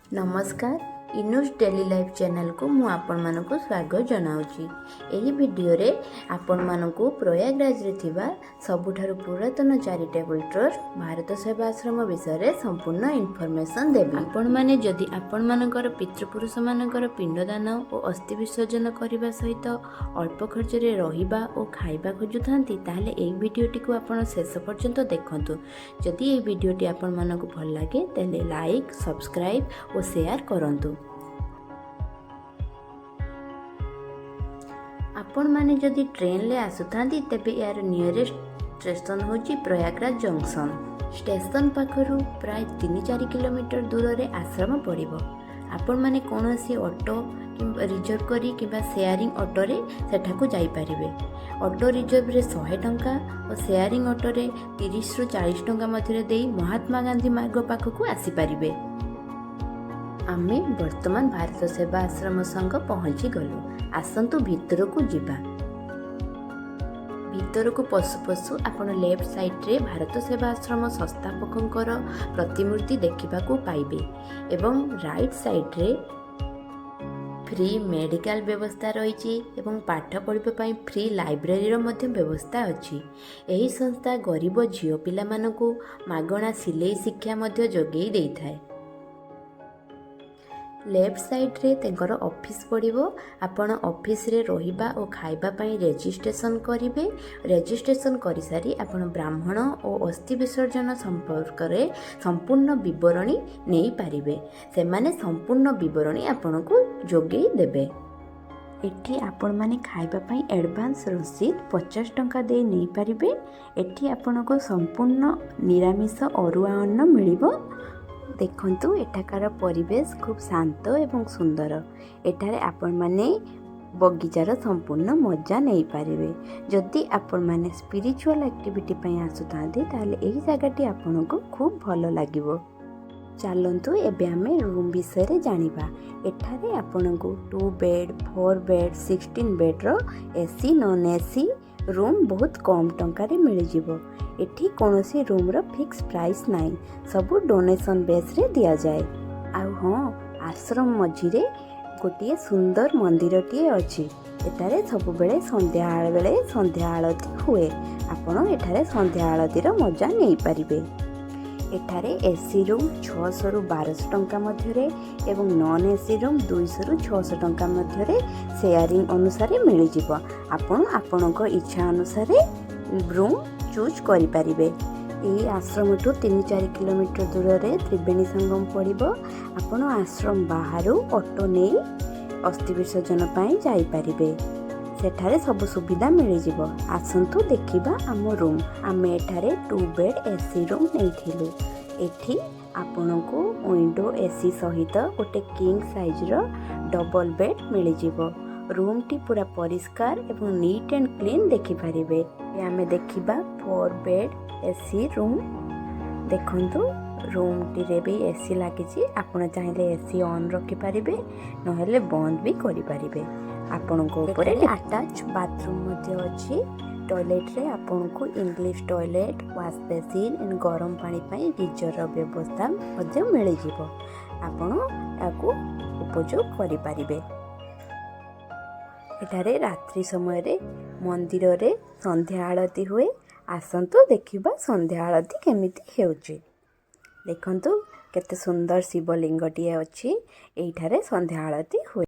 ନମସ୍କାର, ଇନୁସ୍ daily life ଚ୍ୟାନେଲକୁ ମୁଁ ଆପଣମାନଙ୍କୁ ସ୍ୱାଗତ ଜଣାଉଛି। ଏହି ଭିଡ଼ିଓରେ ଆପଣମାନଙ୍କୁ ପ୍ରୟାଗରାଜରେ ଥିବା ସବୁଠାରୁ ପୁରାତନ ଚାରିଟେବଲ୍ ଟ୍ରଷ୍ଟ ଭାରତ ସେବା ଆଶ୍ରମ ବିଷୟରେ ସମ୍ପୂର୍ଣ୍ଣ ଇନଫର୍ମେସନ୍ ଦେବି। ଆପଣମାନେ ଯଦି ଆପଣମାନଙ୍କର ପିତୃପୁରୁଷମାନଙ୍କର ପିଣ୍ଡଦାନ ଓ ଅସ୍ଥି ବିସର୍ଜନ କରିବା ସହିତ ଅଳ୍ପ ଖର୍ଚ୍ଚରେ ରହିବା ଓ ଖାଇବା ଖୋଜୁଥାନ୍ତି, ତାହେଲେ ଏହି ଭିଡ଼ିଓଟିକୁ ଆପଣ ଶେଷ ପର୍ଯ୍ୟନ୍ତ ଦେଖନ୍ତୁ। ଯଦି ଏହି ଭିଡ଼ିଓଟି ଆପଣମାନଙ୍କୁ ଭଲ ଲାଗେ, ତାହେଲେ ଲାଇକ୍, ସବସ୍କ୍ରାଇବ୍ ଓ ସେୟାର କରନ୍ତୁ। ଆପଣମାନେ ଯଦି ଟ୍ରେନରେ ଆସୁଥାନ୍ତି, ତେବେ ଏହାର ନିୟରେଷ୍ଟ ଷ୍ଟେସନ ହେଉଛି ପ୍ରୟାଗରାଜ ଜଙ୍କସନ୍। ଷ୍ଟେସନ ପାଖରୁ ପ୍ରାୟ 3-4 କିଲୋମିଟର ଦୂରରେ ଆଶ୍ରମ ପଡ଼ିବ। ଆପଣମାନେ କୌଣସି ଅଟୋ କିମ୍ବା ରିଜର୍ଭ କରି କିମ୍ବା ସେୟାରିଂ ଅଟୋରେ ସେଠାକୁ ଯାଇପାରିବେ। ଅଟୋ ରିଜର୍ଭରେ 100 ଟଙ୍କା ଓ ସେୟାରିଂ ଅଟୋରେ 30ରୁ 40 ଟଙ୍କା ମଧ୍ୟରେ ଦେଇ ମହାତ୍ମା ଗାନ୍ଧୀ ମାର୍ଗ ପାଖକୁ ଆସିପାରିବେ। ଆମେ ବର୍ତ୍ତମାନ ଭାରତ ସେବା ଆଶ୍ରମ ସଂଘ ପହଞ୍ଚିଗଲୁ। ଆସନ୍ତୁ ଭିତରକୁ ଯିବା। ଭିତରକୁ ପଶୁ ପଶୁ ଆପଣ ଲେଫ୍ଟ ସାଇଡ଼୍ରେ ଭାରତ ସେବା ଆଶ୍ରମ ସଂସ୍ଥାପକଙ୍କର ପ୍ରତିମୂର୍ତ୍ତି ଦେଖିବାକୁ ପାଇବେ ଏବଂ ରାଇଟ୍ ସାଇଡ଼୍ରେ ଫ୍ରି ମେଡ଼ିକାଲ ବ୍ୟବସ୍ଥା ରହିଛି ଏବଂ ପାଠ ପଢ଼ିବା ପାଇଁ ଫ୍ରି ଲାଇବ୍ରେରୀର ମଧ୍ୟ ବ୍ୟବସ୍ଥା ଅଛି। ଏହି ସଂସ୍ଥା ଗରିବ ଝିଅ ପିଲାମାନଙ୍କୁ ମାଗଣା ସିଲେଇ ଶିକ୍ଷା ମଧ୍ୟ ଯୋଗାଇ ଦେଇଥାଏ। ଲେଫ୍ଟ ସାଇଡ଼୍ରେ ତାଙ୍କର ଅଫିସ୍ ପଡ଼ିବ। ଆପଣ ଅଫିସରେ ରହିବା ଓ ଖାଇବା ପାଇଁ ରେଜିଷ୍ଟ୍ରେସନ୍ କରିବେ। ରେଜିଷ୍ଟ୍ରେସନ୍ କରିସାରି ଆପଣ ବ୍ରାହ୍ମଣ ଓ ଅସ୍ଥି ବିସର୍ଜନ ସମ୍ପର୍କରେ ସମ୍ପୂର୍ଣ୍ଣ ବିବରଣୀ ନେଇପାରିବେ। ସେମାନେ ସମ୍ପୂର୍ଣ୍ଣ ବିବରଣୀ ଆପଣଙ୍କୁ ଯୋଗାଇ ଦେବେ। ଏଠି ଆପଣମାନେ ଖାଇବା ପାଇଁ ଆଡ଼ଭାନ୍ସ ରସିଦ 50 ଟଙ୍କା ଦେଇ ନେଇପାରିବେ। ଏଠି ଆପଣଙ୍କୁ ସମ୍ପୂର୍ଣ୍ଣ ନିରାମିଷ ଅରୁଆ ଅନ୍ନ ମିଳିବ। ଦେଖନ୍ତୁ, ଏଠାକାର ପରିବେଶ ଖୁବ୍ ଶାନ୍ତ ଏବଂ ସୁନ୍ଦର। ଏଠାରେ ଆପଣମାନେ ବଗିଚାର ସମ୍ପୂର୍ଣ୍ଣ ମଜା ନେଇପାରିବେ। ଯଦି ଆପଣମାନେ ସ୍ପିରିଚୁଆଲ୍ ଆକ୍ଟିଭିଟି ପାଇଁ ଆସୁଥାନ୍ତି, ତାହେଲେ ଏହି ଜାଗାଟି ଆପଣଙ୍କୁ ଖୁବ୍ ଭଲ ଲାଗିବ। ଚାଲନ୍ତୁ, ଏବେ ଆମେ ରୁମ୍ ବିଷୟରେ ଜାଣିବା। ଏଠାରେ ଆପଣଙ୍କୁ two bed, four bed, 16 ବେଡ଼୍ର AC, non AC room ବହୁତ କମ୍ ଟଙ୍କାରେ ମିଳିଯିବ। ଏଠି କୌଣସି ରୁମ୍ର ଫିକ୍ସ ପ୍ରାଇସ୍ ନାହିଁ, ସବୁ ଡୋନେସନ୍ ବେସ୍ରେ ଦିଆଯାଏ। ଆଉ ହଁ, ଆଶ୍ରମ ମଝିରେ ଗୋଟିଏ ସୁନ୍ଦର ମନ୍ଦିରଟିଏ ଅଛି। ଏଠାରେ ସବୁବେଳେ ସନ୍ଧ୍ୟା ବେଳେ ସନ୍ଧ୍ୟା ଆଳତୀ ହୁଏ। ଆପଣ ଏଠାରେ ସନ୍ଧ୍ୟା ଆଳତୀର ମଜା ନେଇପାରିବେ। ଏଠାରେ ଏସି ରୁମ୍ 600ରୁ 1200 ଟଙ୍କା ମଧ୍ୟରେ ଏବଂ ନନ୍ ଏସି ରୁମ୍ 200ରୁ 600 ଟଙ୍କା ମଧ୍ୟରେ ସେୟାରିଂ ଅନୁସାରେ ମିଳିଯିବ। ଆପଣ ଆପଣଙ୍କ ଇଚ୍ଛା ଅନୁସାରେ ରୁମ୍ ଚୁଜ୍ କରିପାରିବେ। ଏହି ଆଶ୍ରମଠୁ 3-4 କିଲୋମିଟର ଦୂରରେ ତ୍ରିବେଣୀ ସଙ୍ଗମ ପଡ଼ିବ। ଆପଣ ଆଶ୍ରମ ବାହାରୁ ଅଟୋ ନେଇ ଅସ୍ଥି ବିସର୍ଜନ ପାଇଁ ଯାଇପାରିବେ। ସେଠାରେ ସବୁ ସୁବିଧା ମିଳିଯିବ। ଆସନ୍ତୁ ଦେଖିବା ଆମ ରୁମ୍। ଆମେ ଏଠାରେ ଟୁ ବେଡ଼୍ ଏସି ରୁମ୍ ନେଇଥିଲୁ। ଏଠି ଆପଣଙ୍କୁ ୱିଣ୍ଡୋ ଏସି ସହିତ ଗୋଟେ କିଙ୍ଗ ସାଇଜ୍ର ଡବଲ୍ ବେଡ଼୍ ମିଳିଯିବ। ରୁମ୍ଟି ପୁରା ପରିଷ୍କାର ଏବଂ ନିଟ୍ ଆଣ୍ଡ କ୍ଲିନ୍ ଦେଖିପାରିବେ। ଆମେ ଦେଖିବା ଫୋର୍ ବେଡ଼୍ ଏସି ରୁମ୍। ଦେଖନ୍ତୁ, ରୁମ୍ଟିରେ ବି ଏସି ଲାଗିଛି। ଆପଣ ଚାହିଁଲେ ଏସି ଅନ୍ ରଖିପାରିବେ, ନହେଲେ ବନ୍ଦ ବି କରିପାରିବେ, ଆପଣଙ୍କ ଉପରେ। ଆଟାଚ୍ ବାଥରୁମ୍ ମଧ୍ୟ ଅଛି। ଟଏଲେଟ୍ରେ ଆପଣଙ୍କୁ English toilet, wash basin and ଗରମ ପାଣି ପାଇଁ ଗିଜରର ବ୍ୟବସ୍ଥା ମଧ୍ୟ ମିଳିଯିବ। ଆପଣ ଏହାକୁ ଉପଯୋଗ କରିପାରିବେ। ଏଠାରେ ରାତ୍ରି ସମୟରେ ମନ୍ଦିରରେ ସନ୍ଧ୍ୟା ଆଳତୀ ହୁଏ। ଆସନ୍ତୁ ଦେଖିବା ସନ୍ଧ୍ୟା ଆଳତୀ କେମିତି ହେଉଛି। ଦେଖନ୍ତୁ, କେତେ ସୁନ୍ଦର ଶିବଲିଙ୍ଗଟିଏ ଅଛି। ଏଇଠାରେ ସନ୍ଧ୍ୟା ଆଳତୀ ହୁଏ।